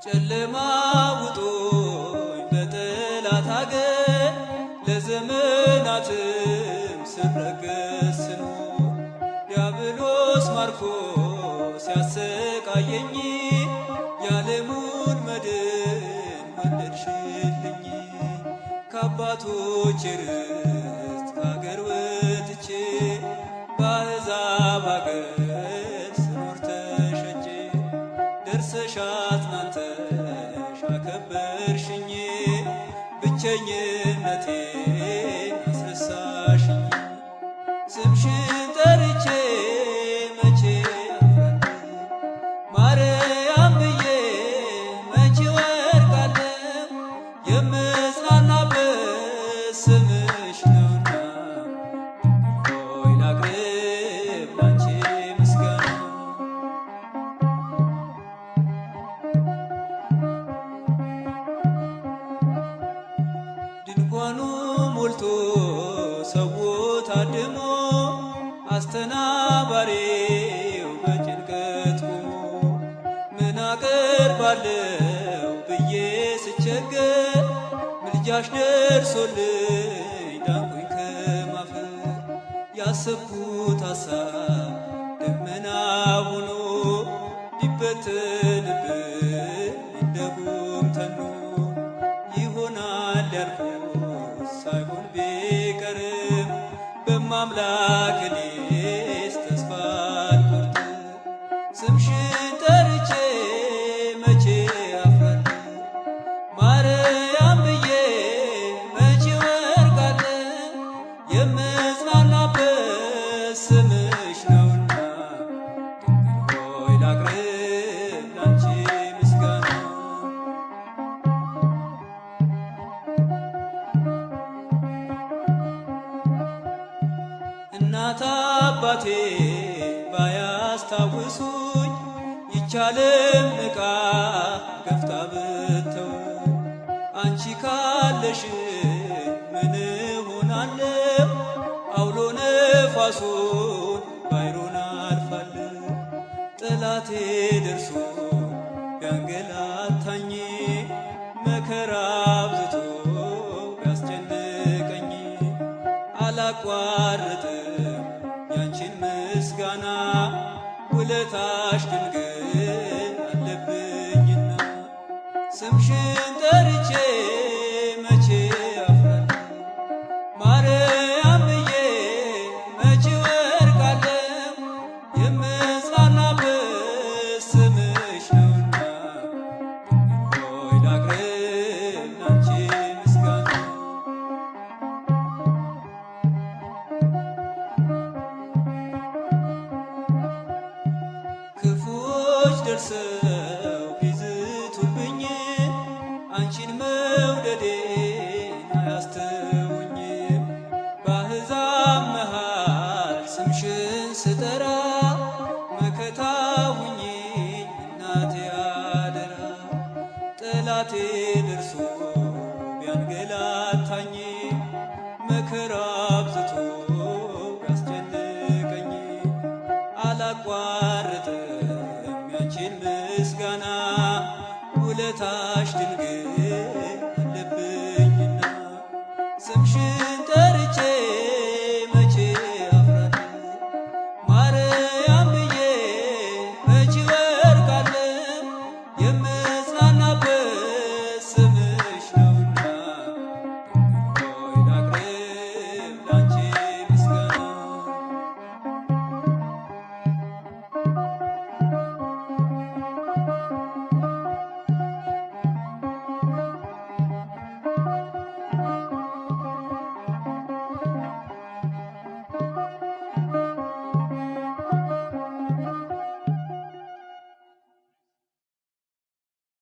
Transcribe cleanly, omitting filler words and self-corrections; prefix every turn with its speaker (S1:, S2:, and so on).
S1: ጨለማ ውጦኝ በጠላት አገር ለዘመናትም ስረገጥ ስኖር ዲያብሎስ ማርኮ ሲያሰቃየኝ የዓለሙን መድን ወለድሽልኝ። ከአባቶቼ ርስት ከአገር ወጥቼ በአሕዛብ አገር ስኖር ተሸጬ ደርሰሽ አጽናንተሽ አከበርሽኝ ብቸኝነቴን አስረሳሽኝ። ስምሽን ጠርቼ መቼ አፍራለሁ ማርያም ብዬ መቼ ወድቃለሁ የምጽናናበት ስምሽ ነውና ድንግል ሆይ ላቅርብ ላንቺ ምስጋና። ድንኳኑ ሞልቶ ሰው ታድሞ አስተናባሪው በጭንቀት ቆሞ ምን አቀርባለሁ ብዬ ስቸገር ምልጃሽ ደርሶልኝ ዳንኩኝ ከማፈር። ያሰብኩት ሀሳብ ደመና ሆኖ ሊበተንብኝ እንደ ጉም ተኖ ይሆናል ያልኩት ሳይሆን ቢቀርም በማምላክ እኔስ ተስፋ አልቆርጥም። ስምሽን ጠርቼ መቼ አፍራለሁ ማርያም ብዬ መቼ ወድቃለሁ የምጽናናበት ስምሽ ነውና ድንግል ሆይ ላቅርብ ላንቺ ምስጋና። እናት አባቴ ባያስታውሱኝ ይቻለም ንቃ ገፍታ ብተው አንቺ ካለሽ ምን እሆናለሁ? አውሎ ነፋሱን ባሕሩን አልፋለሁ። ጠላቴ ደርሶ ቢያንገላታኝ መከራ አብዝቶ ቢያስጨንቀኝ አላቋርጥም ያንቺን ምስጋና ውለታሽ ድንግል አለብኝና። ስምሽን ጠርቼ መቼ አፍራለሁ ማርያም ብዬ መቼ ወድቃለሁ የምጽናናበት ስምሽ ነውና ድንግል ሆይ ላቅርብ ላንቺ ምስጋና። ክፉዎች ደርሰው ቢዝቱብኝ አንቺን መውደዴን አያስተውኝም። በአሕዛብ መሃል ስምሽን ስጠራ መከታ ሁኚኝ እናቴ አደራ። ጠላቴ ደርሶ ቢያንገላታኝ መከራ አብዝቶ ቢያስጨንቀኝ አላቋርጥም ያንቺን ምስጋና ውለታሽ ድንግል አለብኝና። ስምሽን